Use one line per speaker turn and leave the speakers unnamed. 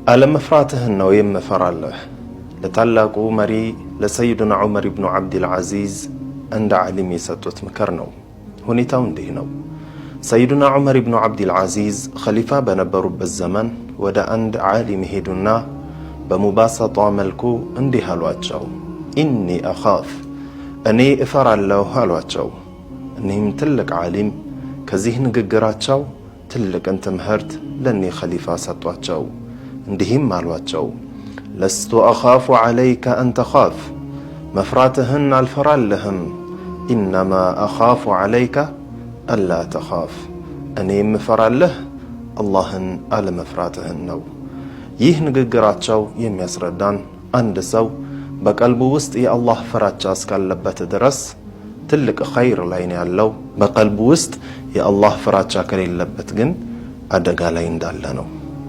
አለመፍራትህን ነው የምፈራልህ። ለታላቁ መሪ ለሰይዱና ዑመር ኢብኑ ዓብዲልዓዚዝ እንደ ዓሊም የሰጡት ምክር ነው። ሁኔታው እንዲህ ነው። ሰይዱና ዑመር ኢብኑ ዓብዲልዓዚዝ ኸሊፋ በነበሩበት ዘመን ወደ አንድ ዓሊም ሄዱና በሙባሰጧ መልኩ እንዲህ አሏቸው፣ إني أخاف፣ እኔ እፈራለሁ አሏቸው። እኒህም ትልቅ ዓሊም ከዚህ ንግግራቸው ትልቅን ትምህርት ለእኒህ ኸሊፋ ሰጧቸው። እንዲህም አሏቸው፣ لست أخاف عليك أن تخاف፣ መፍራትህን አልፈራልህም። إنما أخاف عليك ألا تخاف፣ እኔ የምፈራልህ አላህን አለመፍራትህን ነው። ይህ ንግግራቸው የሚያስረዳን አንድ ሰው በቀልቡ ውስጥ የአላህ ፍራቻ እስካለበት ድረስ ትልቅ ኸይር ላይ ነው ያለው። በቀልቡ ውስጥ የአላህ ፍራቻ ከሌለበት ግን አደጋ ላይ እንዳለ ነው።